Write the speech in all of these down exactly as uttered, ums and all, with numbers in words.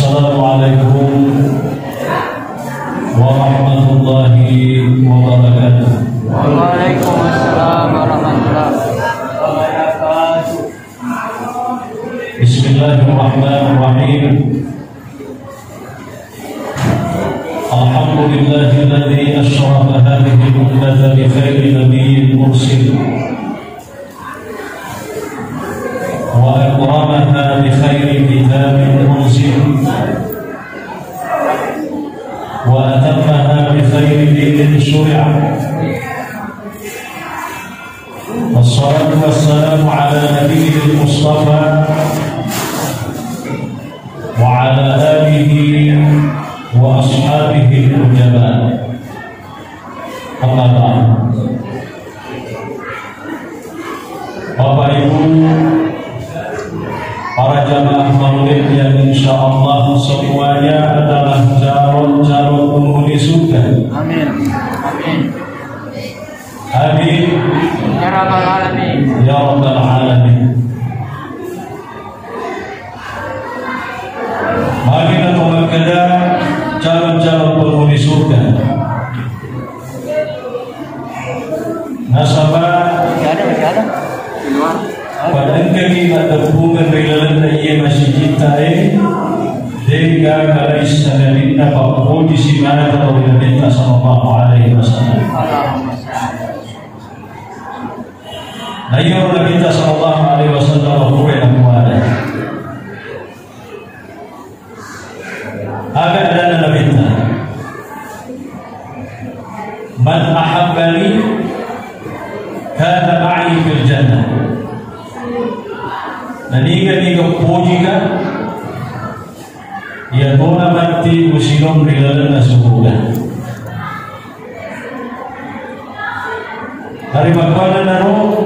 Assalamualaikum warahmatullahi wabarakatuh. Waalaikumsalam warahmatullahi wabarakatuh. بسم الله الرحمن الرحيم. الحمد لله الذي أشرف هذه الأمة بخير نبي أرسل، وأكرمها بخير كتاب أنزل، وأتمها بخير دين شرع. والصلاة والسلام على نبيه المصطفى وعلى آله وأصحابه النجباء. أما بعد. Bapak Ibu, para jamaah maulid yang insya Allah semuanya adalah calon-calon penghuni surga. Amin. Amin. Amin. Ya Rabbal Alamin. Ya Rabbal Alamin. Magi na to makkeda calon-calon penghuni surga. Nasaba, masih ada, masih ada. Pada engkaki maddeppungeng ri lalenna iye masijitta e, de gaga laissenna pappoji simata lao ri Nabitta sallallahu alaihi wasallam. Na iyaro Nabitta sallallahu alaihi wasallam pura namuada. Aga adanna Nabitta? "Man ahabbani kana ma'i fil jannah." Naniga-niga pojika, iyatona matti musilong ri lalenna suruga. Narimakkuannanaro,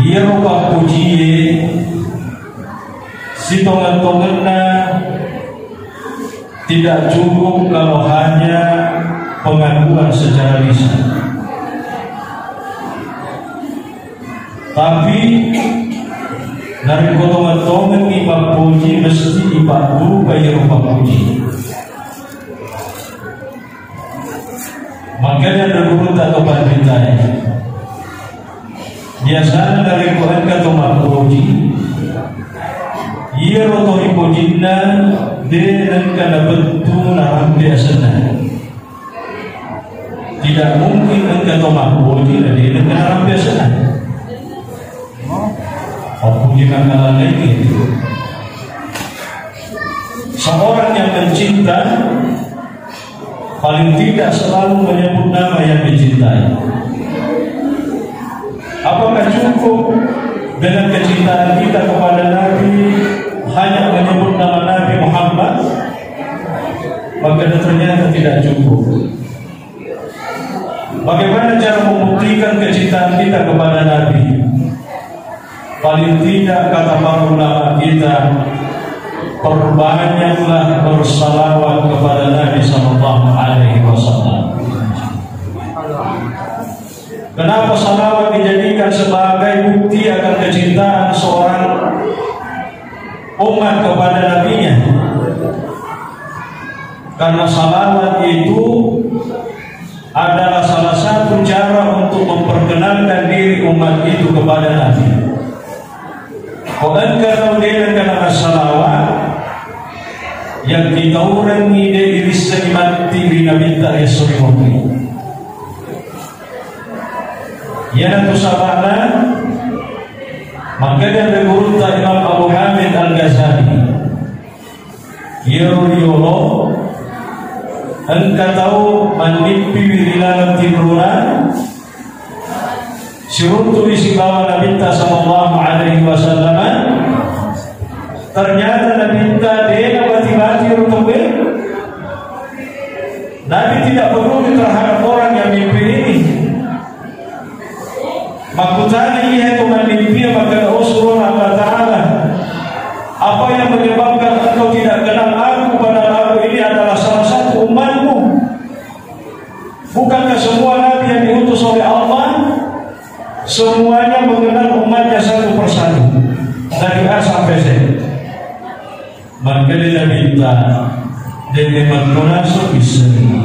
iyaro pappojie sitongeng-tongenna tidak cukup kalau hanya pengakuan secara lisan. Tapi narekko tongeng-tongenni mappoji, mesti ipattupa iyaro pappoji. Makanya dulu tak kepanditai. Biasana narekko engka to mappoji, iyaro to ripojinna de nengka nabettu narampe asenna. Tidak mungkin engka to mappoji na de nengka narampe asenna. Mappoji mangkalangai itu. Seorang yang mencinta paling tidak selalu menyebut nama yang dicintai. Apakah cukup dengan kecintaan kita kepada Nabi hanya menyebut nama Nabi Muhammad? Maka ternyata tidak cukup. Bagaimana cara membuktikan kecintaan kita kepada Nabi? Paling tidak, kata para ulama kita, perbanyaklah bersalawat kepada Nabi sallallahu alaihi wasallam. Kenapa salawat dijadikan sebagai bukti akan kecintaan seorang umat kepada nabinya? Karena salawat itu adalah salah satu cara untuk memperkenalkan diri umat itu kepada Nabi. Ko engka tau de nengka namassalawat, yang kitaurengngi de irissengi matti ri Nabitta esso ri wenni. Iyanatu saba'na makkeda ri gurutta Imam Abu Hamid Al-Ghazali, iyaro riyolo engka tau mannippiwi ri laleng tinrona, siruntu'i sibawa Nabitta sallallahu alaihi wasallam. Ternyata Nabitta de nabati-bati ro tauwe. Nabi tidak peduli terhadap orang yang mimpi ini. Makkutana iya tu mannimpi, makkeda, "Oh, surona Allah Ta'ala, apa yang menyebabkan engkau tidak kenal aku, padahal aku ini adalah salah satu umatmu?" Bukankah semua nabi yang diutus oleh Allah, semuanya mengenal umatnya satu persatu, dari A sampai Z? Makkeda Nabitta, "De' memang to naseng missengngi."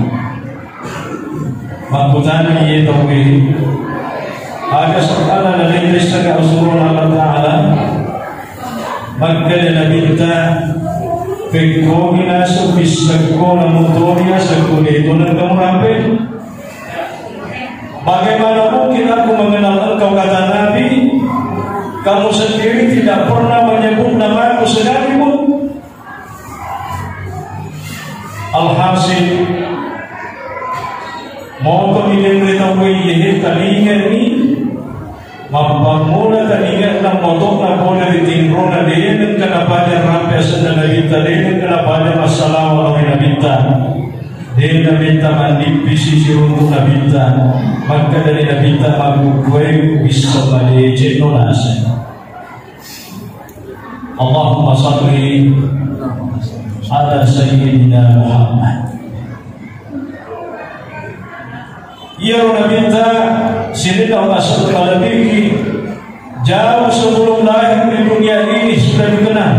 Makkutana iye tauwe, "Aga soalna nalenressaka usurona Allah Ta'ala?" Makkeda Nabitta, "Pekkogi naseng missekko, namutoni asekko, de' to nengka murape." Bagaimana mungkin aku mengenal engkau, kata Nabi, kamu sendiri tidak pernah menyebut namaku sekalipun. Alhasil, moto ni denre tauwe iye, talinga ni, mappammula talinga na moto na pole ri tinrona, de' nengka napaja rampe asenna Nabitta, de' nengka napaja massalawa ri Nabitta. De' Nabitta mandippisi siruntu Nabitta, makkeda ni Nabitta, "Makkukkuwai bissa madeceng no naseng." Allahumma salli ala sayyidina Muhammad. Iyaro Nabitta sininna aseng malebbi'ki, jauh sebelum lahir di dunia ini sudah dikenal.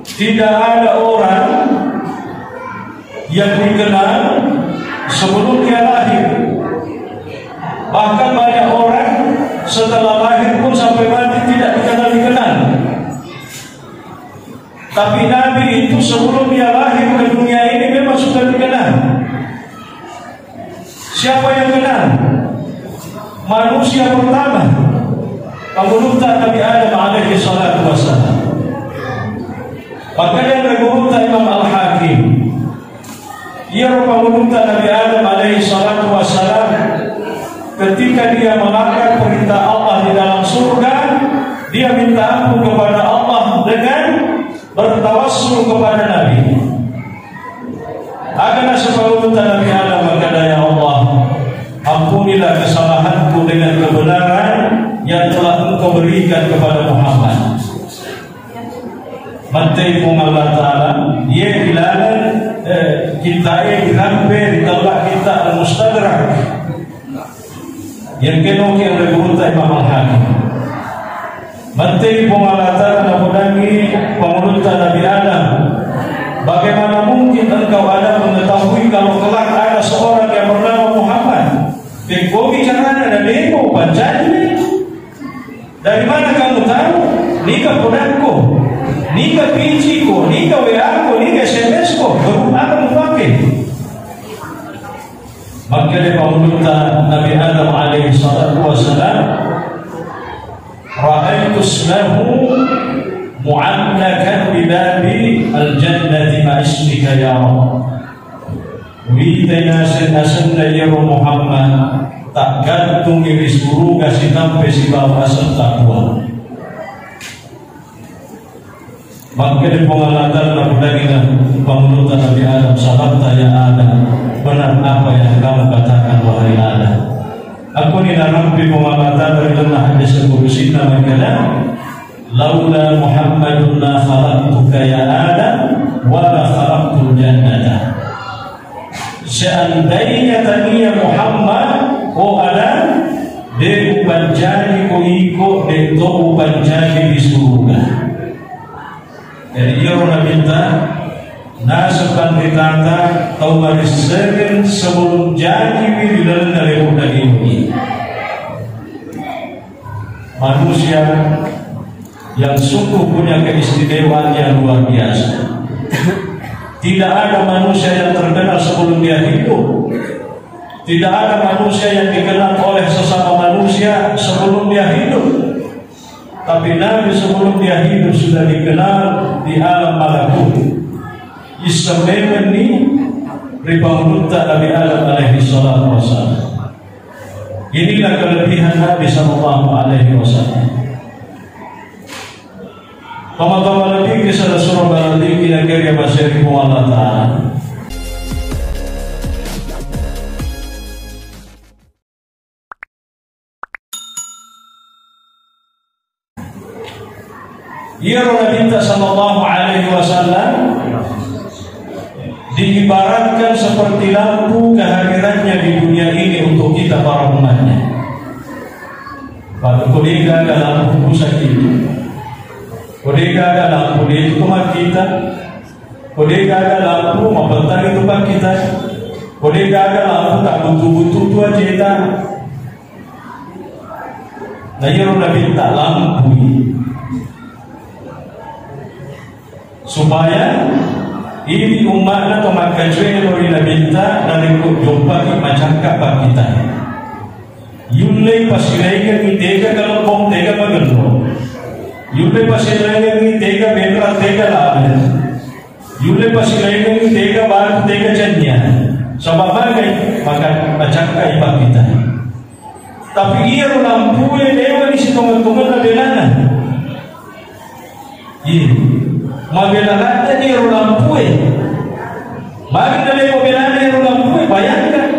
Tidak ada orang yang dikenal sebelum dia lahir. Bahkan banyak orang setelah lahir pun sampai mati tidak dikenal-dikenal. Tapi Nabi itu sebelum dia lahir ke dunia ini memang sudah dikenal. Siapa yang kenal? Manusia pertama, pangulutta Nabi Adam alaihi salatu wassalam. Makkeda gurutta Imam Al-Hakim, iyaro pangulutta Nabi Adam alaihi salatu wassalam, ketika dia melanggar perintah Allah di dalam surga, dia minta ampun kepada Allah dengan bertawassul kepada Nabi. Aga naseng pangulutta Nabi Adam, makkeda, "Ya Allah, ampunilah kesalahanku dengan kebenaran yang telah Engkau berikan kepada Muhammad." Makkeda Puang Allah Ta'ala, iye ilaleng, eh, kittae irampe ri tella' kitta' Al-Mustadrak. Yang kenoki anre gurutta Imam Al-Hakim. Makkeda Puang Allah Ta'ala napodangi pangulutta Nabi Adam, "Bagaimana mungkin engkau Adam mengetahui kalau kelak ada seorang yang bernama Muhammad? Pekkogi carana na de' mupancajini? Dari mana kamu tahu? Nika podakko, nika P C ko, nika W A ko, nika S M S ko, grup apa mupake?" Makkeda pangulutta Nabi Adam alaihi salatu wassalam, "Ra'aitu ismahu mu'allakan bi babil jannati ma'a ismika ya Rabb." Uwitai naseng asenna iyaro Muhammad, taggattungi ri suruga sitampe sibawa asetta Puang. Makkeda Puang Allah Ta'ala napodangi pangulutta Nabi Adam, "Sadaqta ya Adam, benar apa yang kamu katakan wahai Adam." Akkoni narampe Puang Allah Ta'ala ri lalenna hadis kudusinna makkeda, "Laula Muhammadun ma khalaqtuka ya Adam, wa la khalaqtul jannata." Seandainya tania Muhammad, oh Adam, de' upancaji ko iko, de' to upancaji di surga. Jadi, iyaro Nabitta naseng panritata tau marissengeng sebelum jajiwi ri lalenna lebo'na linoe. Manusia yang sungguh punya keistimewaan yang luar biasa. Tidak ada manusia yang terkenal sebelum dia hidup. Tidak ada manusia yang dikenal oleh sesama manusia sebelum dia hidup. Tapi Nabi sebelum dia hidup sudah dikenal di alam malakut. Isseng memenni ri pangulutta Nabi Adam alaihi salatu wassalam. Inilah kelebihan Nabi sallallahu alaihi wasallam. Tama-tama Nabi kisah Rasulullah Nabi kira-kira masih Allah Ta'ala. Iyaro Nabitta sallallahu alaihi wasallam diibaratkan seperti lampu kehadirannya di dunia ini untuk kita para umatnya. Pada kuliah dalam buku sakit. Ko de gaga lampu, de tu makkita. Ko de gaga lampu, mapettangi tu pakkita. Ko de gaga lampu, tabbutu-butu tu ajeta. Na iyaro nabitta lampui. Supaya idi umma'na to makkacue lao ri nabitta narekko joppaki macakka pakkita. Yullei pasilaingengngi tega kalebbong, tega magello. Yullei pasilaingengngi tega benra, tega labe. Yullei pasilaingengngi tega batu, tega cennia. Saba magai maka macakka ipakkita. Tapi iyaro lampue lewani sitongeng-tongenna belana. Iya. Mabela ladde iyaro lampue. Magi nalewa belana iyaro lampue, bayangkan.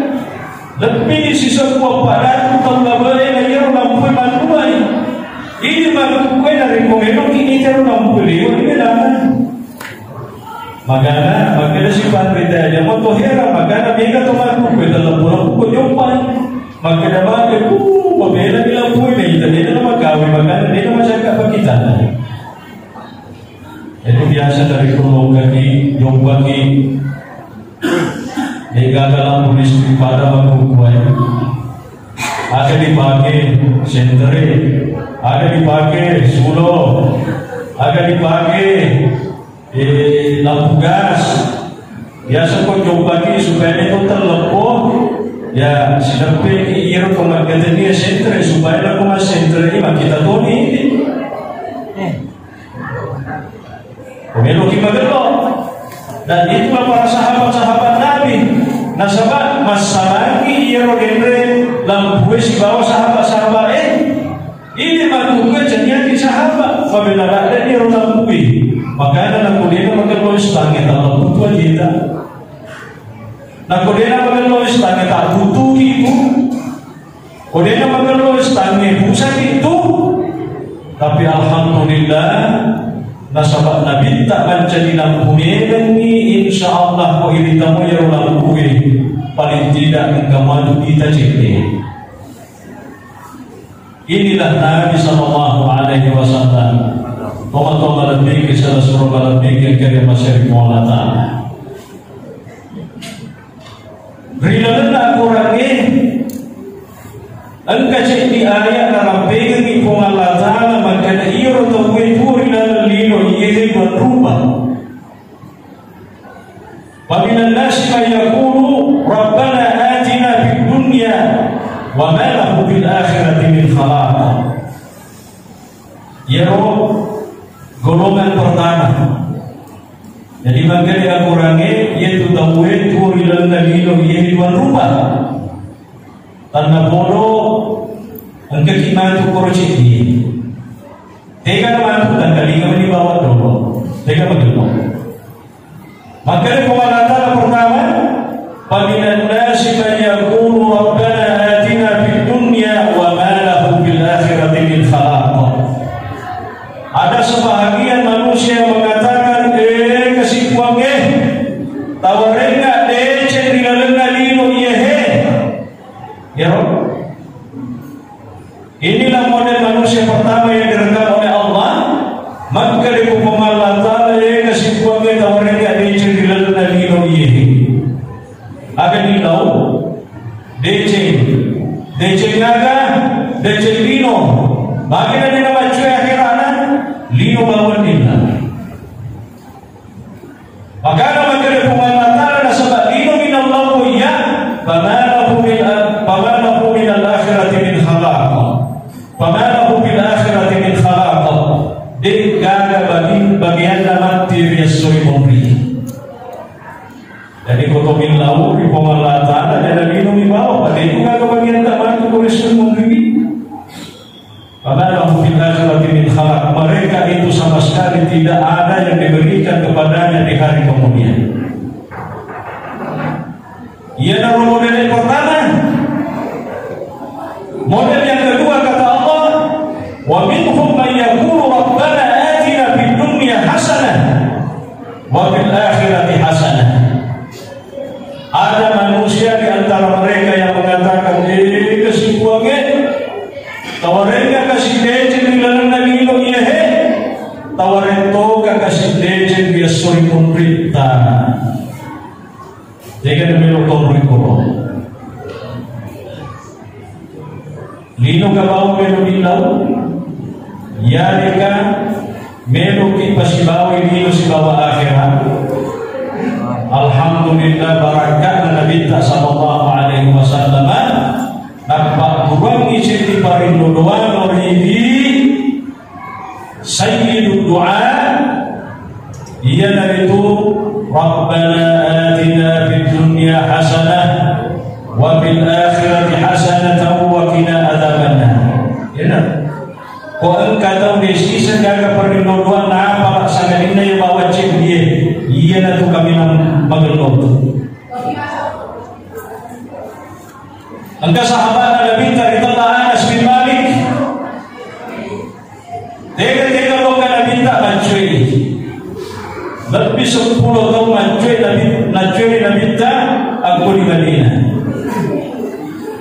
Lebbi sisebbu appadatu tau labele na iyaro lampue manduai. Ini makkukue narekko meloki ni iyaro lampue lewani belana. Magana, makkeda si panrita aja moto hera, magana mega to makkukue telleppulo ko jompai. Makkeda mage, uh, mabela ni lampue, na ita dena na magawe, magana dena macakka pakkitana. Itu biasa dari purlokaki, jombaki. Dega dalam listrik pada waktu kuai. Ada dipakai sentre, ada dipakai sulo, ada dipakai eh, lampu gas. Biasa ko jombaki supaya itu terlepo. Ya, sideppe iro ko maggateni sentre supaya ko mas sentre ini kita toni ini. Meloki magello. Dan itulah para sahabat-sahabat Nabi. Nasaba massalangi iyaro denre lampue sibawa sahabat-sahabat eh. Ini makkukue cenniaki sahabat. Pabila ladde iyaro lampue. Makana nakko dena magello istange talleputu ajeta. Nakko dena magello istange tabbutuki tu. Ko dena magello istange pusaki tu. Tapi alhamdulillah, nasaba nabitta mancaji nampungenni, insya Allah ko iri tamo iyaro lampue paling tidak engka maju kita cedde. Inilah Nabi sallallahu alaihi wasallam. Toma-toma lebih ke salah suruh lebih ke kere masyarakat Allah Ta'ala. Ri lalenna Al-Qurangnge, engka ceddi ayat narampekengngi Puang Allah Ta'ala makkeda iyaro tauwe tuo ri laleng lino iyehe dua rupa. Wa minan nasi man yaqulu rabbana atina fid dunya wa ma lahu fil akhirati min khalaq. Iyaro golongan pertama. Jadi makkeda Al-Qurangnge, iyatu tauwe tuo ri lalenna lino iyehe dua rupa. Tanna podo engkaki matu koro ceddi. Tega matu tangkalinga mani bawa dolo. Tega magello. Makkeda Puang Allah Ta'ala pertama, "Wa minan nasi man yaqulu rabbana atina fid dunya wa ma lahu fil akhirati min khalaq." Ada sebahagian manusia yang mengatakan, "Eh, kasi Puangnge, tawarengnga deceng ri lalenna lino iyehe." Ya, inilah model manusia pertama yang direkam oleh Allah. Makkeda Puang Allah Ta'ala, "Eh, kasi Puangnge, tawarengnga deceng ri lalenna lino iyehe." Aga ni tau? Deceng. Deceng aga? Deceng lino. Bagi na dena maccue akherana, lino bawang ninna. Makana makkeda Puang Allah Ta'ala nasaba lino minallah iya, fama lahu min, fama lahu minal akhirati min khalaq. Fama lahu fil akhirati min khalaq. De gaga bagi, bagianna matti ri esso ri munri. Jadi ko to millau ri Puang Allah Ta'ala, de lino mi bawang, de gaga bagianna matti ri esso ri munri. Fama lahu fil akhirati min khalaq. Mereka itu sama sekali tidak ada yang diberikan kepadanya di hari kemudian. Iyanaro model pertama. Model yang kedua kata Allah, "Wa minhum man yaqulu rabbana atina fid dunya hasanah wa fil akhirati hasanah." Ada manusia di antara mereka yang mengatakan, "Eh, kasi Puangnge, tawarengnga kasi deceng ri lalenna lino iyehe, tawar Toka kasi deceng ri esso ri munritta. Tega na melo tonroi koro. Lino ka bawang melo millau. Yareka melo ki pasibawai lino sibawa akhera. Alhamdulillah, barakka'na Nabitta sallallahu alaihi wasallam. Nappa kurangi ceddi parindodoang ri Sayyidud du'a, iyanaritu, "Rabbana atina fid dunya hasanah wa fil akhirati hasanatan wa qina adzabannar." Iyana. Ko engka tau de siseng gaga parello doanna, apa sangadinna iya bawa ceddi e, iyanatu kaminang magello. Engka sahabatna Nabitta ritella Anas bin Malik. Tega-tega loka Nabitta maccue. Lebbi seppulo taung maccue Nabi, maccue Nabitta akko di Madinah.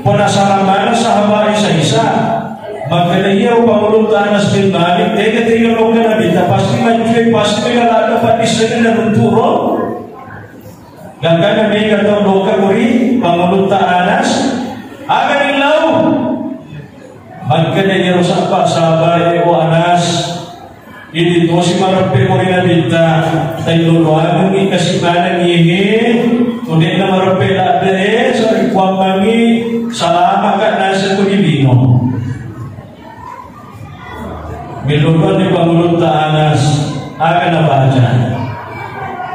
Penasaran maneng sahabat isa-isa. Makkeda iya Pangulutta Anas bin Malik, tega-tega loka Nabitta pasti maccue, pasti mega ladde paddissengenna runtu ro. Gangkanna mega tau loka kuri Pangulutta Anas. Aga rillau? Makkeda iyaro sappa sahabae, "O Anas, idi tosi mareppe ko ri Nabitta, tailoloangengngi kasi maneng iyehe, ko de'na mareppe ladde e, sari kuammengngi salamaka naseng ko di lino." Melloanni Pangulutta Anas, aga nabaca?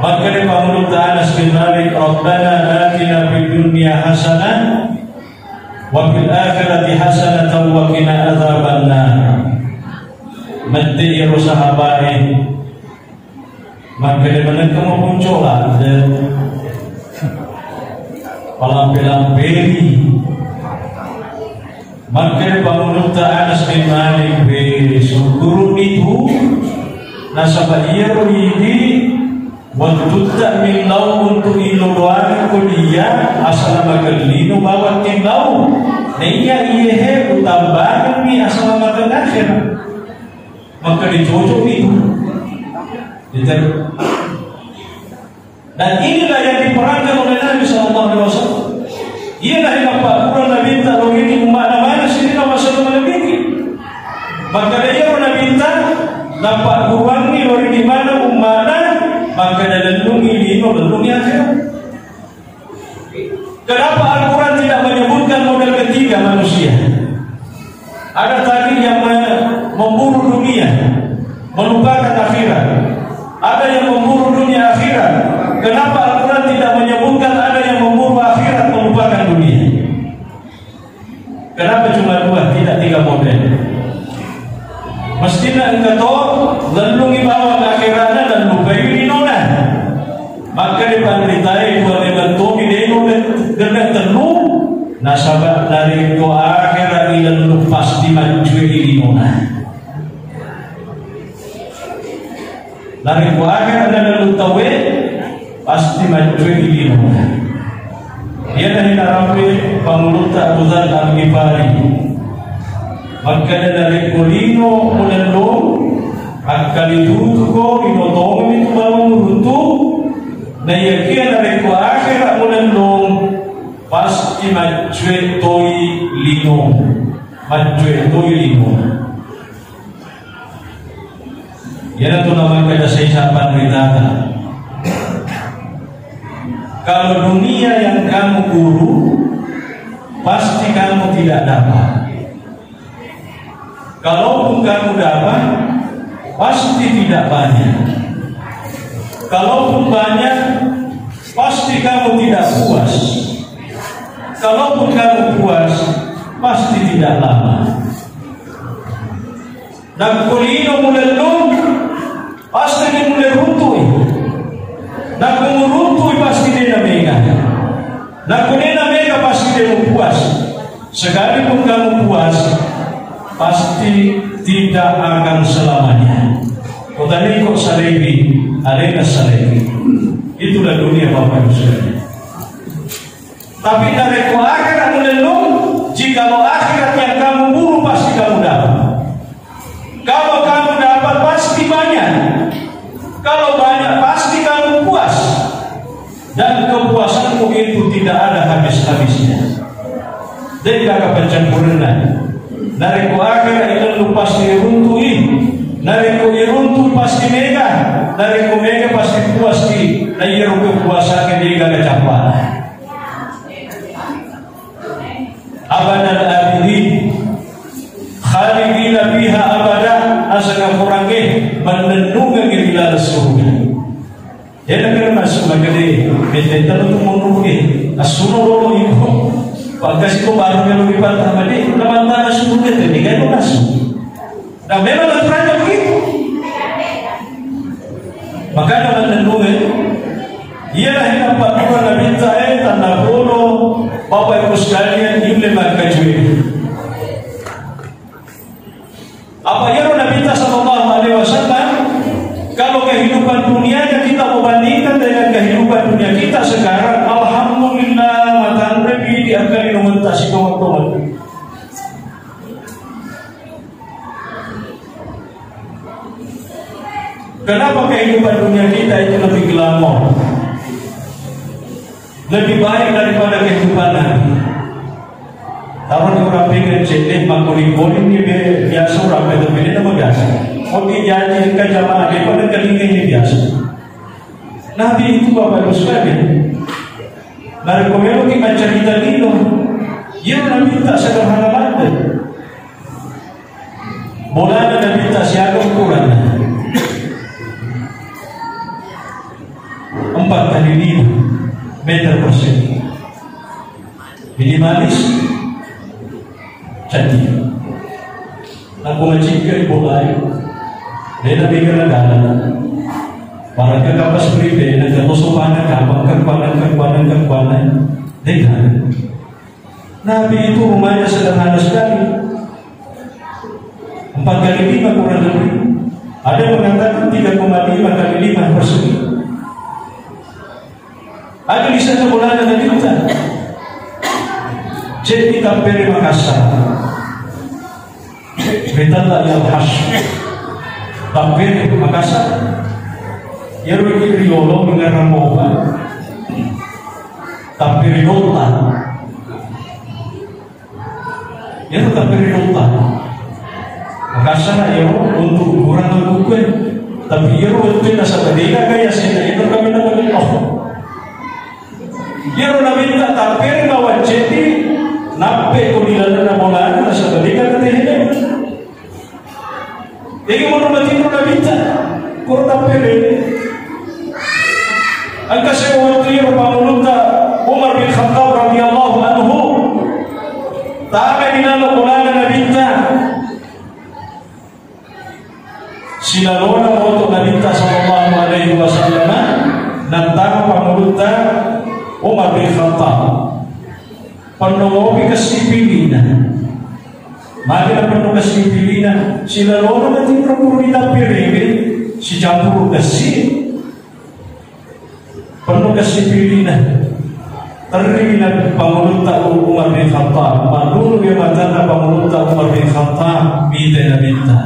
Makkeda Pangulutta Anas bin Malik, "Rabbana atina fid dunya hasanah wa fil akhirati hasanatan wa qina adzabannar." Mette iyaro sahabae, makkeda manengka mapuncola de palampe-lampeni. Makkeda Pangulutta Anas bin Malik, "We, sukkuru'ni tu, nasaba iyaro idi wettutta millau untu iloloangeng ko dia, asala magellino bawang tillau. Naiya iyehe utambangenni asala mageng akhera." Maka dicocok itu. Gitu. Dan inilah yang diperankan oleh Nabi sallallahu alaihi wasallam. Iyalah yang Pak Quran Nabi tak logini umat mana sini nama satu mana bini. Maka dia Nabi tak dapat Quran ni logini mana umat, maka dia lindungi lino, lindungi akhirat. Kenapa Al-Quran tidak menyebutkan model ketiga manusia? Ada tadi yang me-, memburu dunia, melupakan akhirat. Ada yang memburu dunia akhirat. Kenapa Al-Quran tidak menyebutkan ada yang memburu akhirat, melupakan dunia? Kenapa cuma dua, tidak tiga model? Mestina engka to lellungi bawang akhiratna, lellupai linona. Maka di panritae dua memang tomi deno genne tellu, nasaba narekko akhirat ilellu pasti maccue linona. Narekko aga nalallu tauwe, pasti maccue lino. Iyana hina rampe Pangulutta Abu Dzar Al-Ghifari. Makkeda narekko lino mulellung, akkalitutuko, lino tommi tu bawang runtu, naiyakia narekko akhera mulellung, pasti maccue toi lino. Maccue toi lino. Iyanatu namakkeda saisa panritata. Kalau dunia yang kamu buru, pasti kamu tidak dapat. Kalaupun kamu dapat, pasti tidak banyak. Kalaupun banyak, pasti kamu tidak puas. Kalaupun kamu puas, pasti tidak lama. Nakko lino mulellung, pasti ni mulle runtui. Nakko muruntui, pasti de namega. Nakko de namega, pasti de mupuas. Sekalipun kamu puas, pasti tidak akan selamanya. Kota niko salebi, arena salebi. Itulah dunia, Bapak Ibu Saudara. Tapi narekko akhirat mulellung, jikalau akhirat yang kamu buru, pasti kamu dapat. Kalau kamu dapat, pasti banyak. Kalau banyak, pasti kamu puas. Dan kepuasanmu itu tidak ada habis-habisnya. De'gaga paccampurenna. Narekko akhirat ilennu pasti iruntu'i. Narekko iruntu pasti mega. Narekko mega pasti puasti. Na iyaro kepuasangnge de'gaga cappana. Abadal abidin. Khalidina fiha abada, asana Qurangnge mannennungengngi ri laleng suruga. Dena kena masuk magede, bete talu tu monruge, asuno lolo iko. Pagkasi ko baru melo ripattama de, namantana suruga tadi kan masuk. Nah, memang aturannya begitu. Makanya mannennungengngi, iyalah yang paddua Nabitta, eh, tanda polo, Bapak Ibu sekalian, yulle makkajue. Apa iyaro Nabitta sallallahu alaihi wasallam, kalau kehidupan dunianya kita mau bandingkan dengan kehidupan dunia kita sekarang, alhamdulillah, matanre pidi angka lino mentasi tomat-tomat. Kenapa kehidupan dunia kita itu lebih glamor, lebih baik daripada kehidupan Nabi? Tahu orang pengen cedek, makuling-kuling ni biasa orang pengen, pengen nama biasa. Oke, jadi engkau jamaah dia pada kelingi biasa. Nabi itu Bapak Ibu sekalian, dari komelo kita cerita dino, dia Nabi tak sederhana banget. Bolana Nabitta siaga ukuranna? Empat kali lima meter persegi. Minimalis cantik. Nakko macikka i bolai, dena mega nagala. Barangka kapas pribe, nagatoso pana, kapang kekuanan, kekuanan, kekuanan. Dena. Nabi itu rumahnya sederhana sekali. Empat kali lima kurang lebih. Ada yang mengatakan tiga koma lima kali lima persegi. Ada di sana bolana Nabi kita. Cek kita peri Makassar. Kita tak yang khas. Tapi Makassar. Ya, Riolo dengan Ramoba. Tapi Riolo. Iyaro tapperirutta. Makassara iyaro untuk ukuran kukkue. Tapi iyaro wettu nasaba degaga yasenna iyaro kami nabagai Allah. Iyaro naminta tapperi mawaccetti nappe ko di lalenna bolana nasaba degaga tehede. Ega mono matinro Nabitta, koro tappere. Engka sewa wettu iyaro pangulutta Umar bin Khattab radhiyallahu anhu. Tama di dalam bolana Nabitta. Silalona moto Nabitta sallallahu alaihi wasallam, nattama pangulutta Umar bin Khattab. Penno mopi kessi pilina. Magi na penno kessi pilina, silalona matinro purita pirimi, sicampuru kessi, penno kessi pilina. Terri na pangulutta Umar bin Khattab, madunu ya matana pangulutta Umar bin Khattab, mita na mita.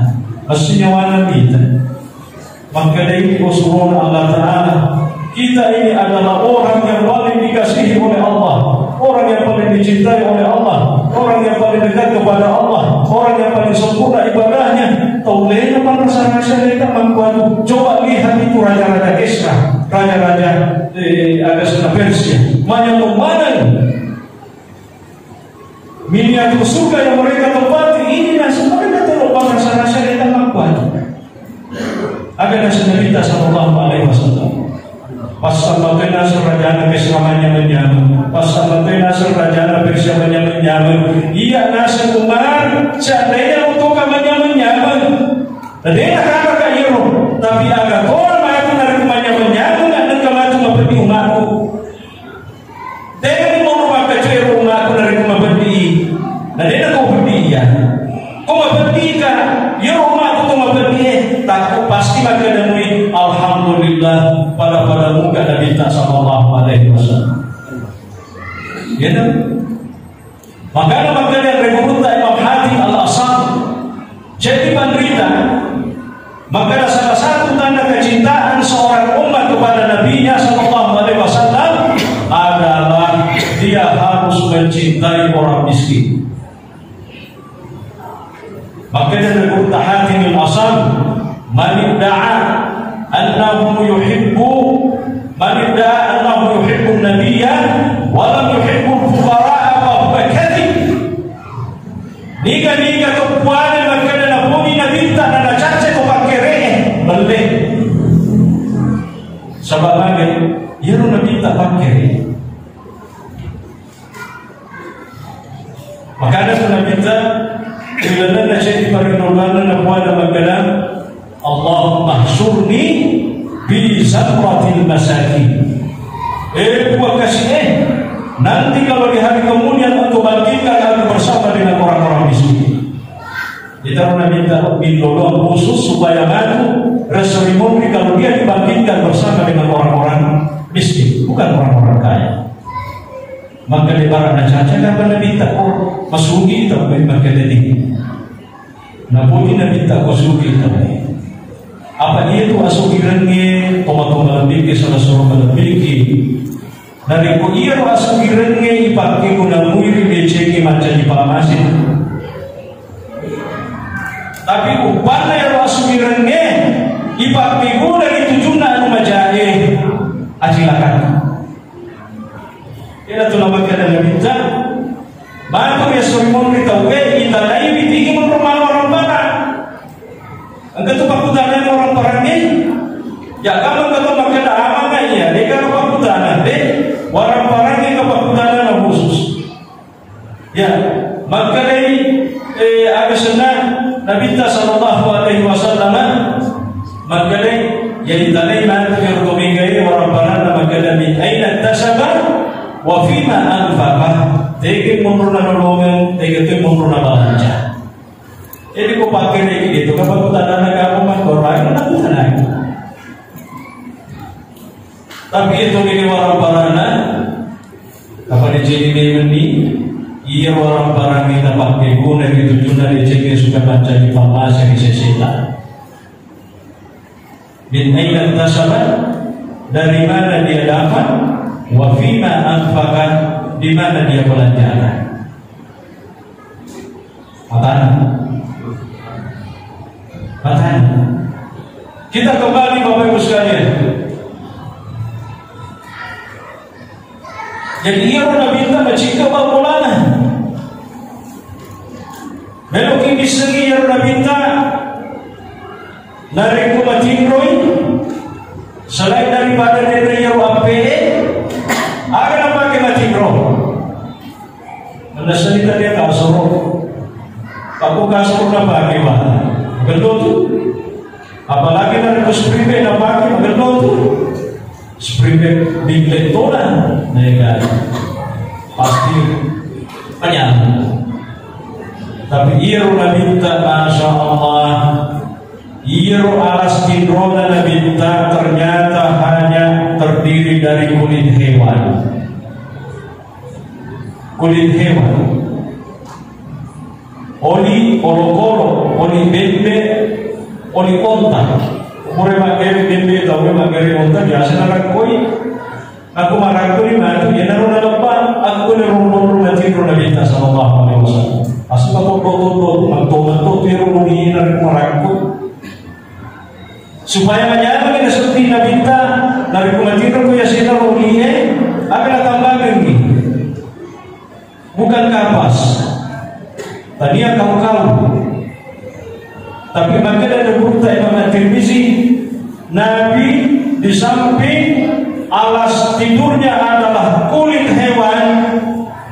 Massi nyawana mita. Maka dari itu surona Allah Ta'ala, kita ini adalah orang yang paling dikasihi oleh Allah, orang yang paling dicintai oleh Allah, orang yang paling dekat kepada Allah, orang yang paling sempurna ibadahnya. Tau lena panrasa-rasa leka mangkuatu. Coba lihat itu raja-raja Kisra, raja-raja eh, Agasna Persia. Manyameng maneng. Miniatur surga yang mereka tempati ini, naseng mereka tolong bang rasa-rasa datang apa? Aga naseng Nabi sallallahu alaihi wasallam. Pas sama kena serajana Kisra manyameng-nyameng. Pas sama kena serajana Persia manyameng-nyameng. Iya naseng Umar, seandainya untuk manyameng-nyameng. Tadi nak apa kak Iro? Tapi aga tolong mati dari manyameng-nyameng, nak nengka mati mapedi umatku. Tega ni mau makkacue ro umatku narekko mapeddi. Na de nako peddi iya. Ko mapeddi ka, iyaro umatku ko mapeddi e, takko pasti makkeda mui, "Alhamdulillah, pada-pada muka Nabitta sallallahu alaihi wasallam." Ya kan? Makanya makkeda ri gurutta Imam Hatim Al-Asam, jadi panrita, makkeda salah satu tanda kecintaan kepada Nabinya sallallahu alaihi wasallam adalah dia harus mencintai orang miskin. Makanya dari Hatimil Asam, "Man idda'a annahu yuhibbu, man idda'a annahu yuhibbu nabiyya, wa lam yuhibbu fuqara'a, fa huwa kadhib." Niga-niga to puane makkeda napoji nabitta na nacacce to pakkere'e, belle. Sabab mage, iyaro nabitta pakkere. Makana tu nabitta, ilalenna ceddi parindolanna napuana makkeda, "Allahumma hsyurni bi zumratil masakin." Eh, Puang kasih, eh, nanti kalau di hari kemudian engkau bangkitkan aku bersama dengan orang-orang miskin. Kita pernah minta minta doa khusus supaya matu rasa rimoni kalau dia dibangkitkan bersama dengan orang-orang miskin, bukan orang-orang kaya. Maka di barang caca kapan nabitta, oh, masugi tau, maka tadi. Napoji nabitta ko sugi tau. Apa dia tu asugirengnge, toma-toma lebih ke salah suruh lebih ke. Narekko iyaro asugirengnge ipakkeguna muiri decengnge mancaji pammasé. Tapi uppanna iyaro asugirengnge ipakkeguna ri tujunna anu majaé, acilakakka. Iyana tu namakkeda Nabitta, matu ri esso ri monri tauwé, itanai witi'i monro mala warampara. Engka tu pakkutana waramparangnge. Ya, kamu engka to makkeda amanga iya, dé' gaga pakkutana, dé', waramparangnge engka pakkutana na khusus. Ya, makkedai, eh, aga senna Nabitta sallallahu alaihi wasallam, makkedai, ya, itanai matu iyaro to mégaé waramparanna, makkeda, "Min aina iktasaba wa fima anfaqa?" Tege monro nanolongeng, tege tu monro nabalanja. Jadi ko pakkeda itu, kapan ku tanana kamu mah, orang nak tanai. Tapi itu ini waramparanna, kapan jadi ini, iya waramparanna kita pakkeguna ri tujunna decengnge suka mancaji pammasé ri seseta. Min aina iktasaba, dari mana dia dapat, wa fima anfaqa, di mana dia belanjakan. Matana. Matana. Kita kembali Bapak Ibu sekalian. Jadi iyaro Nabitta macikka bawang bolana. Meloki missengi iyaro Nabitta narekko matinroi, selain daripada denre iyaro ampe'e, aga napake matinro? Mennassani tadi kasoro. Aku kasoro napake, Pak. Betul tu? Apalagi narekko spring bed napake, magello tu. Spring bed binglet tona, naika pasti manyameng. Tapi iyaro Nabitta, Masya Allah, iyaro alas tinrona Nabitta ternyata hanya terdiri dari kulit hewan. Kulit hewan. Oli olokolo, oli bembe, oli onta. Pura maggere bembe tau, maggere onta biasa narakkoi. Aku marakkoi matu, iyanaro nalebba, aku nerombo rumah tinro Nabitta sallallahu alaihi wasallam. Asuka toddo-toddo, matto-matto tiro muni narekko marakkoi. Supaya manyameng nasedding Nabitta, narekko matinro ko yasena rolie, aga natambakengngi. Bukan kapas. Tania kau-kau. Tapi makkeda Nabitta Imam At-Tirmizi, Nabi di samping alas tidurnya adalah kulit hewan,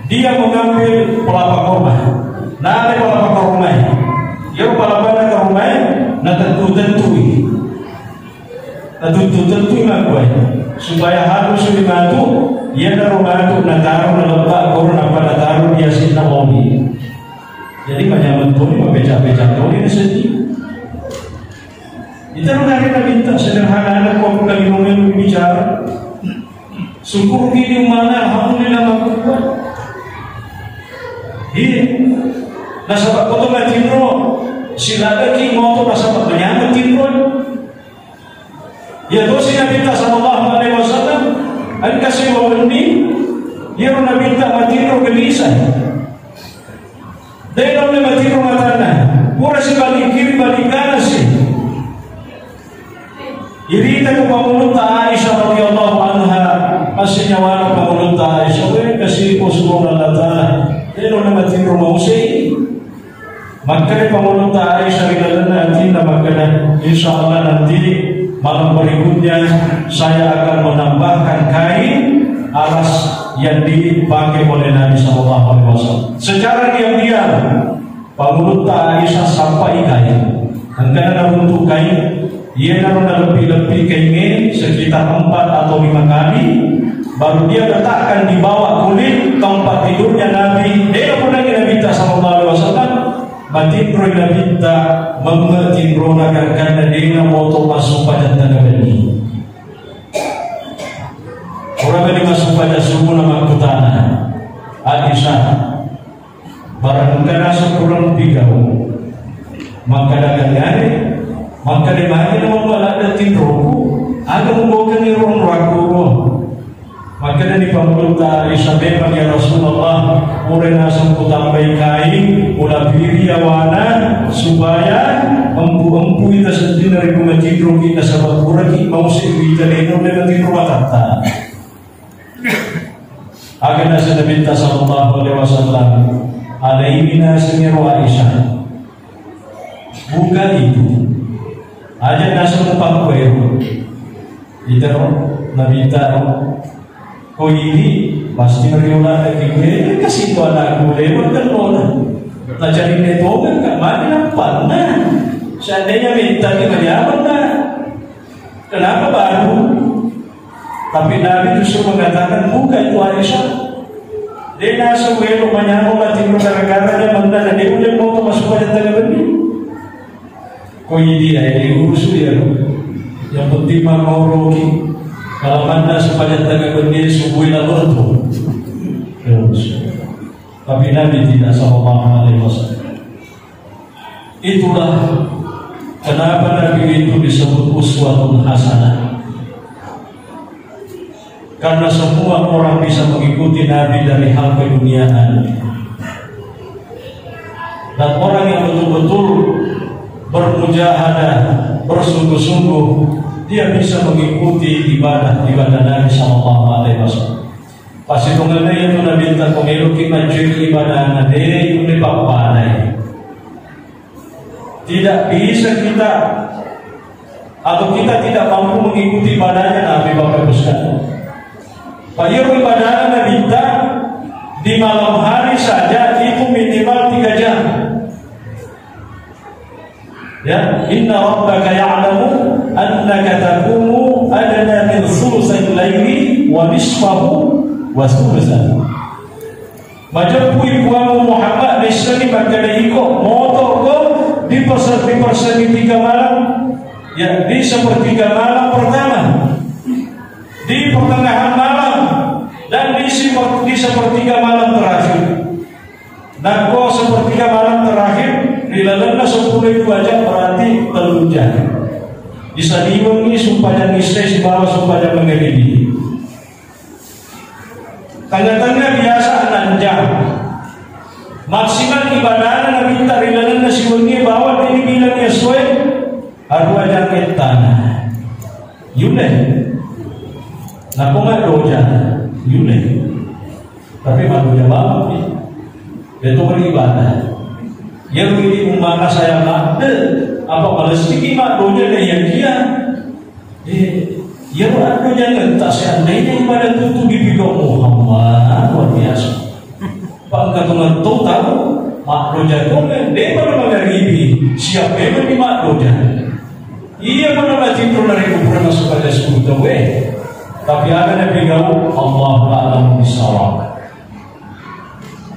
dia mengambil pelapa korma. Nare pelapa korma. Iyaro pelapa korma natentu-tentui. Natentu-tentui makkuwae. Supaya halus ri matu, iyanaro matu nataro nalebba koro nappa nataro di asenna oli. Jadi manyameng toni, mabeca-beca toni nasedding. Itu nare Nabitta sederhana, ada kok kali ngomong bicara. Syukur gini mana, alhamdulillah makkuwae. Iya. Nasaba ko to matinro, silaga ki moto nasaba manyameng tinro. Iya tosi Nabitta sallallahu Iyaro Nabitta matinro gelisai. De' naulle matinro matanna. Pura sibalik kiri, balik kanan si. Irita ko pangulutta Aisyah radhiyallahu anha, masih nyawana pangulutta Aisyah, we, kasi ko suruh Allah Ta'ala. De' naulle matinro mausai. Makkeda pangulutta Aisyah ri lalenna atinna makkeda, "Insya Allah nanti malam berikutnya saya akan menambahkan kain alas yang dipakai oleh Nabi sallallahu alaihi wasallam." Secara diam-diam, pangulutta Aisyah sappai kain. Engkana naruntuk kain, iyanaro naleppi-leppi kaingnge sekitar empat atau lima kali, baru dia letakkan di bawah kulit tempat tidurnya Nabi. De' napunnangi Nabitta sallallahu alaihi wasallam, matinroi Nabitta, memme tinrona gangkanna de' namoto massumpajang tengnga benni. Purani massumpajang subuh namakkutana, "Aisyah, barang engka naseng purang pigau, makkada kaliane, makkada magi na mabbaladde tinroku, aga mugaukenni ruang-ruangku?" Makkedani pangulutta Aisyah, "Memang ya Rasulullah, pura naseng kutambai kain, ulapiri yawana supaya empu-empui taseddinna ri matinroki, nasaba puraki mausi wita de' naulle matinro matatta." Aga naseng Nabitta sallallahu alaihi wasallam, "Alaini naseng ero Aisyah. Buka itu. Aja naseng pakkuero." Itaro Nabitta ro. Ko idi pasti riulana ki, "Wele kasi to anakku, lewat kan lona. Tajarinne tongeng ka, magi nappanna. Seandainya minta ki, manyameng na. Kenapa baru?" Tapi Nabi justru mengatakan, "Buka itu Aisyah. De' naseng welo manyameng matinro gara-gara de' manna, de' ulle moto massumpajang tengnga benni." Ko idi ae diurusu ya. Yang penting mangoroki. Kalau manna sumpajang tengnga benni, subui la bertu. Terus. Tapi Nabi tidak, sallallahu alaihi wasallam. Itulah kenapa Nabi itu disebut uswatun hasanah. Karena semua orang bisa mengikuti Nabi dari hal keduniaan. Dan orang yang betul-betul bermujahadah, bersungguh-sungguh, dia bisa mengikuti ibadah-ibadah Nabi sallallahu alaihi wasallam. Pasitongenna itu Nabitta, ko meloki maccuri ibadahna, de' ulle pappadai. Tidak bisa kita atau kita tidak mampu mengikuti ibadahnya Nabi, Bapak Ibu sekalian. Pak, iyaro ibadahna Nabitta di malam hari saja itu minimal tiga jam. Ya, inna rabbaka ya'lamu annaka taqumu adna min thulutsil laili wa nisfahu wa thulutsahu. Majeppui Puangmu Muhammad, naissengngi makkeda iko motoko di perse-, di persegitiga malam, ya, di sepertiga malam pertama, di pertengahan malam, dan di siper-, di sepertiga malam terakhir. Nakko sepertiga malam terakhir, ri lalenna seppulo dua jam, berarti tellu jam. Disaliwengngi sumpajang isya sibawa sumpajang magaribi. Tengnga-tengnga biasa enam jam. Maksimal ibadahna Nabitta ri lalenna siwennie bawang ri bilang essoe, aruwa jang ettana. Yulle. Nappa maddoja. Yulle. Tapi maddoja bawang. Itu beribadah. Yang ini ummana saya madde, apa malessiki maddoja na iya kia? Eh, iyaro addojangenna seandainya ibadah tutu dipigau Muhammad, luar biasa. Pangkatungan to tau, maddoja tongeng, de' pada magaribi, siap memang di maddoja. Iya pada matinro dari kuburan masuk pada sepuluh tau, eh. Tapi ada yang pigau, Allahu a'lam bishawab.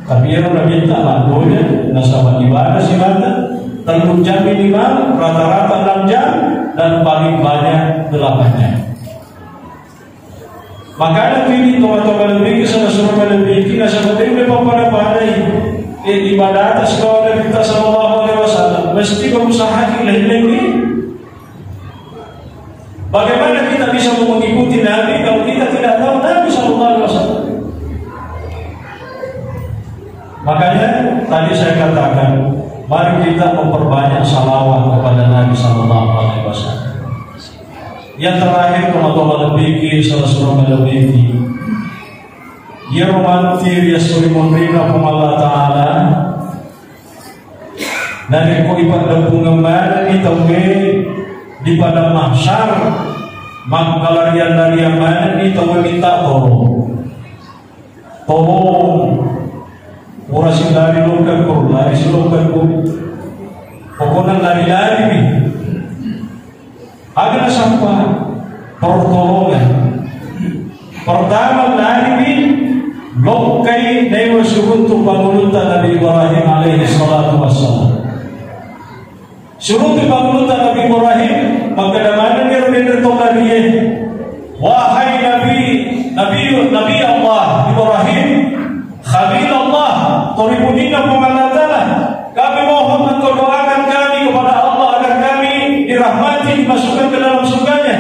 Tapi iyaro Nabitta maddoja, nasaba ibadah sibawa tellu jam minimal, rata-rata enam jam, dan paling banyak delapan jam. Makanya pilih tomat-tomat lebih ke sana suruh lebih ke nasaba de' pappada-padai. Eh, ibadah atas kawan Nabitta sallallahu alaihi wasallam mesti berusaha leleng. Bagaimana kita bisa mengikuti Nabi kalau kita tidak tahu Nabi sallallahu alaihi wasallam? Makanya tadi saya katakan, mari kita memperbanyak salawat kepada Nabi Sallallahu Alaihi Wasallam. Yang terakhir, kematuan lebih, salah suruh lebih. Iyaro matti ri esso ri munrinna Puang Allah Ta'ala, narekko ipaddeppungeng manenni tauwe di padang mahsyar, makkalarian-larian manenni tauwe minta tolong. Tolong, pura silari lokkakko, lari silokkakko. Pokokna lari-lari mi. Aga nasappa pertolongan. Pertama, lariwi lokkai naiwa siruntu pangulutta Nabi Ibrahim alaihi salatu wassalam. Siruntu pangulutta Nabi Ibrahim, makkeda manenni ro denre to larie, "Wahai Nabi, Nabi, Nabi Allah Ibrahim, Khalil Allah, to ripujinna Puang Allah Ta'ala, kami mohon engkau doakan kami kepada Allah agar kami dirahmati, dimasukkan ke dalam surganya."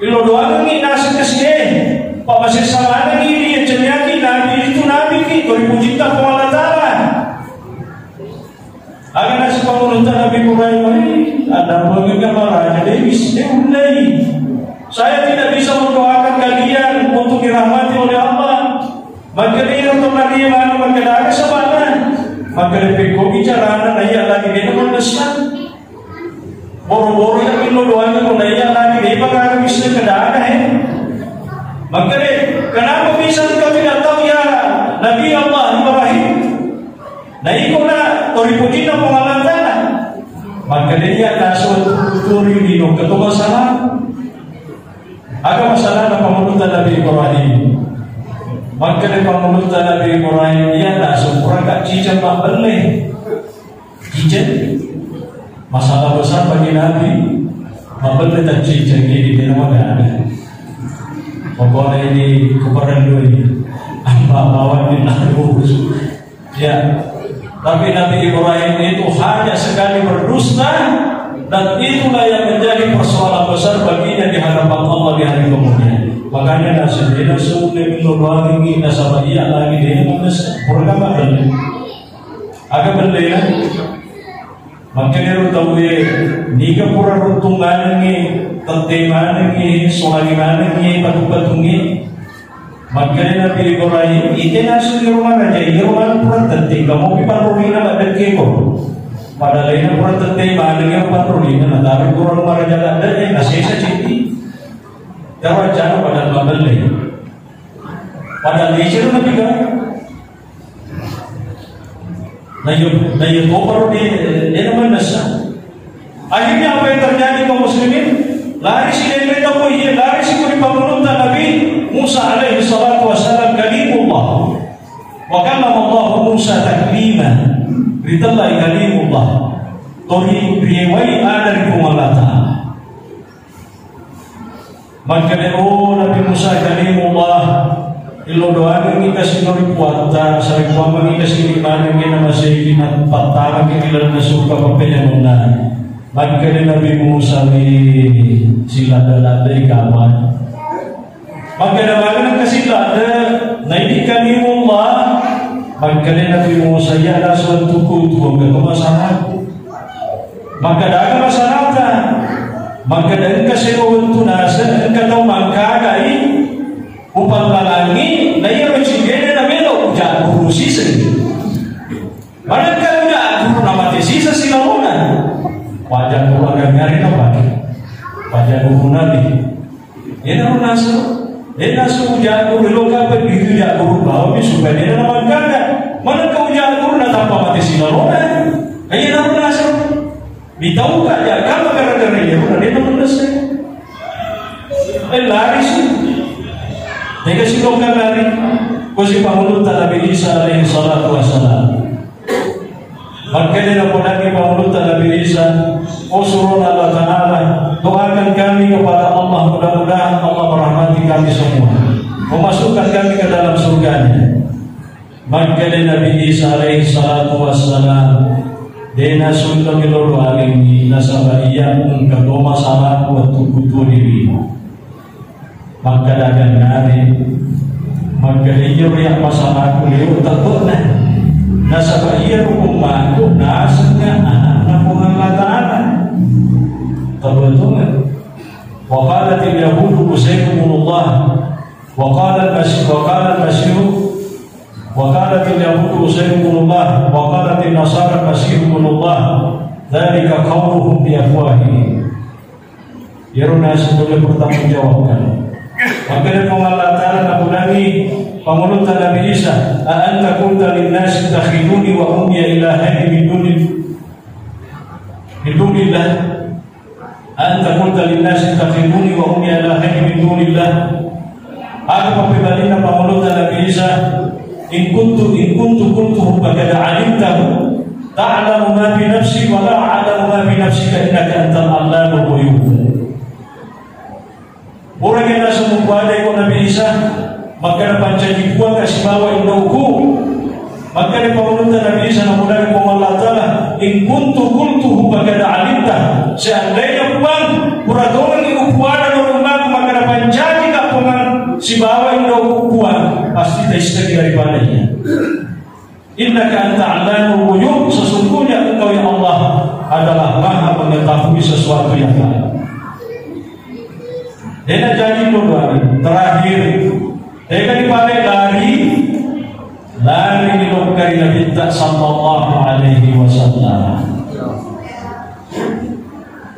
Illo doangengngi naseng kasi'e, pa masessa manengngi iya cenniyaki nabi itu nabiki, to ripujinna Puang Allah Ta'ala. Aga naseng pangulutta Nabi Ibrahim, "Eh, ada pengennya maraja Dewis, eh, undai. Saya tidak bisa mendoakan kalian untuk dirahmati oleh Allah." Makkeda iyaro to nariemano, makkeda aga sabana. Makkeda pekkogi carana naiya lagi dena mannessa. Boro-boro ya millo doanna ko naiya lagi depa gaga bisa kedana, eh. Makkeda, "Kenapa bisa engkau tidak tahu ya Nabi Allah Ibrahim?" Nah, iko na to ripujinna Puang Allah Ta'ala. Makkeda iya naso turi lino ketua masalah. Aga masalahna pangulutta Nabi Ibrahim? Makkeda pangulutta Nabi Ibrahim, "Iya, tak sempurna ciceng mabbelle." Ciceng? Masalah besar bagi Nabi. Mabbelle tak ciceng, ini dia nama ada. Pokoknya ini keperluan. Apa lawan di Nabi. Ya, tapi Nabi Ibrahim itu hanya sekali berdusta, dan itulah yang menjadi persoalan besar baginya di hadapan Allah di hari kemudian. Makanya nasibnya sudah menurani nasaba iya lagi dia mendes berapa beli. Agak beli ya. Makkedaro tauwe, niga pura runtung manengngi, tette manengngi, solangi manengngi, patu-patungngi. Makkeda Nabi Ibrahim, ite nasu iyaro maraja, iyaro maneng pura tette, kamopi panrolina maddekkeko. Pada laina pura tette manengngi panrolina, nataro pura maraja ladde, nasesa ceddi. Tero rencana pada mabelle. Pada lecero nabi ka. Naiyo, naiyo toparo de, de na mannessa. Akhirnya apa yang terjadi kaum muslimin? Lari si dende tau iya, lari si kuri pangulutta Nabi Musa alaihi salatu wassalam, Kalimullah. Wa kallama Allah Musa taklima. Ritellai Kalimullah. Tori riewai ada ri Puang Allah Ta'ala. Makkeda, "Oh, Nabi Musa Kalimullah, illo doangengngi kasi no ri Puatta, sarekkuammengngi kasi ni manengngi namaseki, napattamaki ri lalenna surga pappenyamennang." Makkeda Nabi Musa, "Wé, siladde-laddei kapan." Makkeda, "Magana kasi ladde, naidi Kalimullah." Makkeda Nabi Musa, "Iya nasu wettukku, tuwongka to masalaku." Makkeda, "Aga masalata?" Makkeda, "Engka sero wettu naseng, engka tau mangkagai, upallangangngi, na iyaro cigede na melo ujagguru siseng. Manengka ujagguru na mate siseng silalona." Wajagguru agangngari na pake. Wajagguru nabi. Enaro naseng, eh, nasu ujagguru, lo kapang itu ujagguru bawami supaya de na mangkaga. Manengka ujagguru na tappa mate silalona. Enaro naseng. Mitauka jaga gara-gara iya, bukan dia teman dosa. Eh, lari sih. Tega sih kau kan lari? Kau si pangulutta Nabi Isa alaihi salatu wassalam. Makkeda napodangi pangulutta Nabi Isa, "Oh, surona Allah Ta'ala, doakan kami kepada Allah, mudah-mudahan Allah merahmati kami semua, memasukkan kami ke dalam surganya." Makkeda Nabi Isa alaihi salatu wassalam, "De nasu melo doangengngi nasaba iya engka to masalaku wettukku tuo di lino." Makkeda gangngari, makkeda iyo ria masalaku leo tebbena. Nasaba iyaro ummaku nasengnga ana'na Puang Allah Ta'ala. Kebetulan. Wa qalatil yahudu Uzair ibnullah. Wa qala al-Masih, wa qala al-Masih, wa qalatil yahudu Uzair ibnullah, wa qalatin nasara al-Masih ibnullah. Dzalika qauluhum bi afwahihim. Iyaro naseng tuli pertanggungjawabkan. Makkeda Puang Allah Ta'ala napudangi pangulutta Nabi Isa, "A anta qulta linnasi ittakhiduni wa ummiya ilahaini min duni-, min dunillah? A anta qulta linnasi ittakhiduni wa ummiya ilahaini min dunillah?" Aga pappebalinna pangulutta Nabi Isa, "In kuntu, in kuntu qultuhu faqad alimtahu, ta'lamu ma fi nafsi wa la a'lamu ma fi nafsika innaka antal allamul ghuyub." Purani naseng mupada iko Nabi Isa, makkeda pancaji Puang sibawa indoku. Makkeda pangulutta Nabi Isa namudahi Puang Allah Ta'ala, "In kuntu qultuhu faqad alimta." Seandainya Puang, pura tongengi upuada ri ummaku makkeda pancaji ka Puang sibawa indoku Puang, pasti taisseng daripada iya. Innaka anta allamul ghuyub, sesungguhnya engkau ya Allah adalah maha mengetahui sesuatu yang gaib. Dena jadi doa terakhir. Dena dipake lari, lari di lokka ri Nabitta sallallahu alaihi wasallam.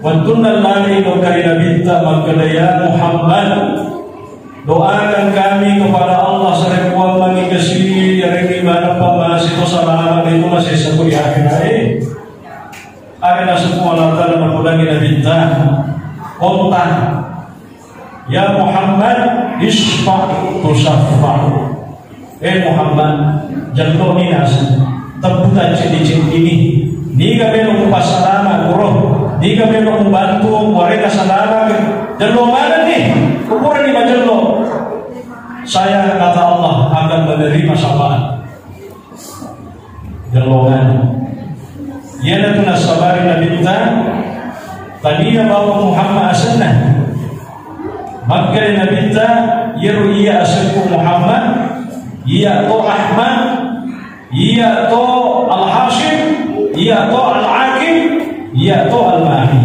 Wettunna lari lokka ri Nabitta makkeda, "Ya Muhammad, doakan kami kepada Allah sarekkuammengi kasi yarengngi maneng pammase to salama de to masessa ko di akhirat e." Aga naseng Puang Allah Ta'ala napudangi Nabitta, "Onta, ya Muhammad, isfa tusaffa." Eh Muhammad, jello ni naseng, tebbu tacceddi-ceddini. Niga melo mupassalama kuro, niga melo mubantu warega salama, jello manenni, kupurani majello. Saya, kata Allah, akan menerima syafaat. Jellongan. Iyanatu nassabari Nabitta, tania bawang Muhammad asenna. Makkeda Nabitta, iyaro iya asekku Muhammad, iya to Ahmad, iya to Al-Hasyim, iya to Al-Aqib, iya to Al-Mahdi.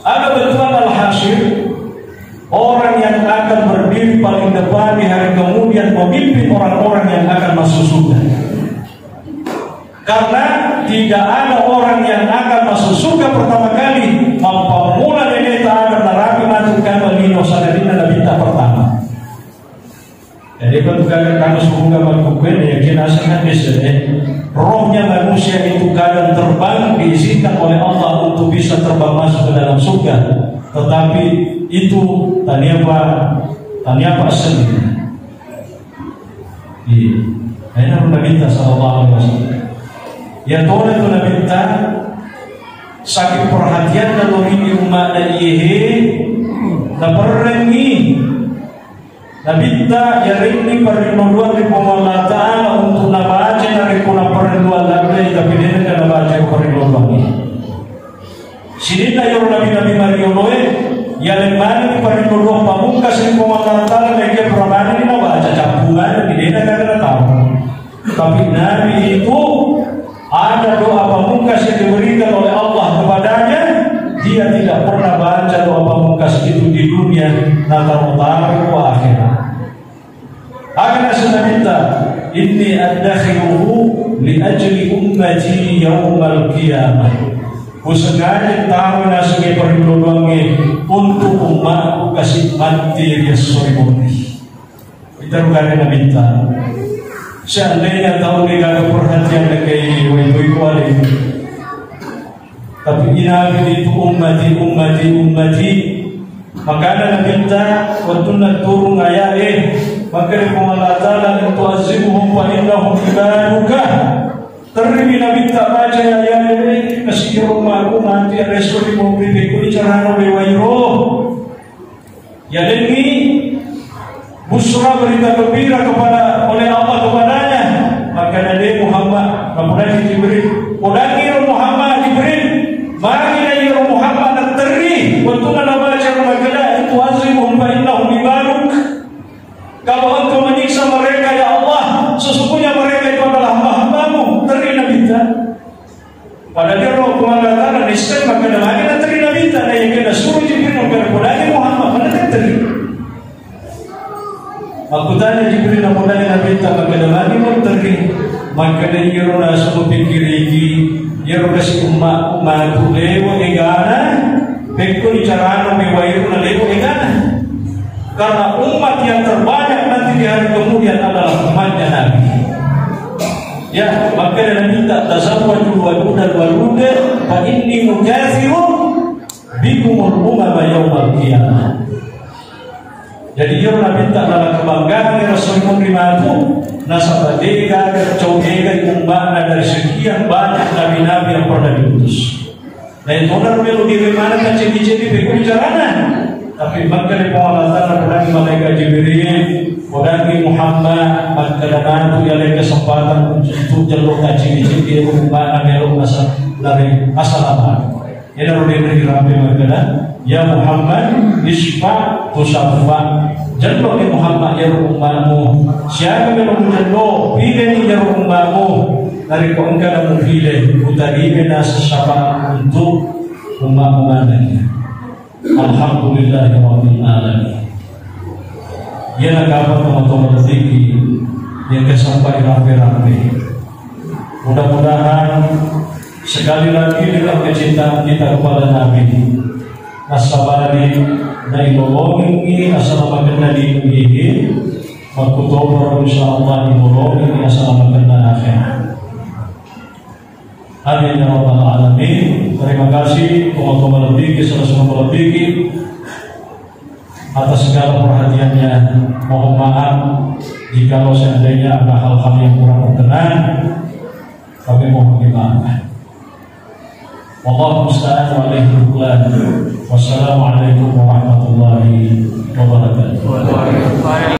Aga bettuanna Al-Hasyir? Orang yang akan berdiri paling depan di hari kemudian memimpin orang-orang yang akan masuk surga. Karena tidak ada orang yang akan masuk surga pertama kali, mappammula neneta Adam narapi matu kama lino sangadinna Nabitta pertama. Jadi, bentuk kagak kamu semoga melakukan yakin asal hadis, eh. Rohnya manusia itu kadang terbang diizinkan oleh Allah untuk bisa terbang masuk ke dalam surga. Tetapi itu taniapa, taniapa sendiri. Iya. Aina Nabitta sallallahu alaihi wasallam. Ya tole tu Nabitta sakit perhatian dan ini umat dan iye naperrengi Nabitta yarengngi parellodoang ri Puang Allah Ta'ala untuk nabaca narekko naparelloang laddei, tapi de nengka nabaca parellodoangnge. Sininna iyaro nabi-nabi marioloe, yaleng manenni parellodoang pamungkas ri Puang Allah Ta'ala, naekia pura manenni nabaca, cappu manenni, de nengka natau. Tapi Nabi itu ada doa pamungkas yang diberikan oleh Allah kepadanya, dia tidak pernah baca doa pamungkas itu di dunia, nataro-taro ko akhirat. Aga naseng Nabitta, "Inni addakhiruhu li ajli ummati yaumal qiyamah." Kusengaja taro nasengnge parellodoangnge untuk ummatku kasi matti ri esso ri bonri. Ita rugare Nabitta. Seandainya tau de gaga perhatian dekai wai-wai kuale. Tapi inabi itu ummati, ummati, ummati. Makana Nabitta wettunna turung ayat e, makkeda Puang Allah Ta'ala, "In tu'azzibhum fa innahum ibaduka." Terimi Nabitta baca ayat e, kasi ummaku mati resto di mobil, beko di carano lewai roh. Yalengngi busra, berita gembira kepada, oleh Allah kepadanya. Maka Nabi Muhammad, kemudian Jibril, podangi Muhammad, Jibril, magi na iyaro Muhammad natteri, wettunna nabaca makkeda, "In tu'azzibhum fa innahum ibaduk." Kalau engkau menyiksa mereka, ya Allah, sesungguhnya mereka Makkutana Jibril, napodangi Nabitta, makkeda, magi mutterri? Makkeda, iyaro naseng mupikkiriki, iyaro kasi umma-, ummatu lewo egana, pekkoni carana mewairu na lewo egana. Karena umat yang terbanyak nanti di hari kemudian adalah umatnya Nabi. Ya, makkeda Nabitta, tazawwajul waduda, waduda, fa inni mukathirun bikumul umama yaumal qiyamah. Jadi, iyaro Nabitta nala kebanggaan ero sorimunri matu, nasaba degaga cau degai umma'na dari sekian banyak nabi-nabi yang pernah diutus. Naitona melo diwe maneng kaceddi-ceddi pekko bicarana. Tapi makkeda Puang Allah Ta'ala, podangi malaikat Jibril, podangi Muhammad, makkeda matu yalai kesempatan untuk jallo kaceddi-ceddi umma'na melo masa-, lari assalamualaikum. Iyaro denre irampe makkeda, "Ya Muhammad, isfa tusaffa." Jallo ni Muhammad iyaro umma'mu. Siaga melo mujallo, pileni iyaro umma'mu. Narekko engka na mupile, utarime naseng syafaat untuk umma'mu manenna. Alhamdulillahirabbil alamin. Iyana kapang tomatoa malebbiki yang kesampai rampe-rampe. Mudah-mudahan sekali lagi dengan kecintaan kita kepada Nabi, nasabari nailolongengngi asalamakenna di dunia, makkutoparo insyaallah ilolongengngi asalamakenna akhirat. Amin ya rabbal alamin. Terima kasih, tomatoa malebbiki, saudara-saudara malebbiki. Atas segala perhatiannya, mohon maaf jikalau seandainya ada hal-hal yang kurang berkenan. Kami mohon dimaafkan. Wallahu musta'an wa alaihi tuklan. Wassalamualaikum warahmatullahi wabarakatuh.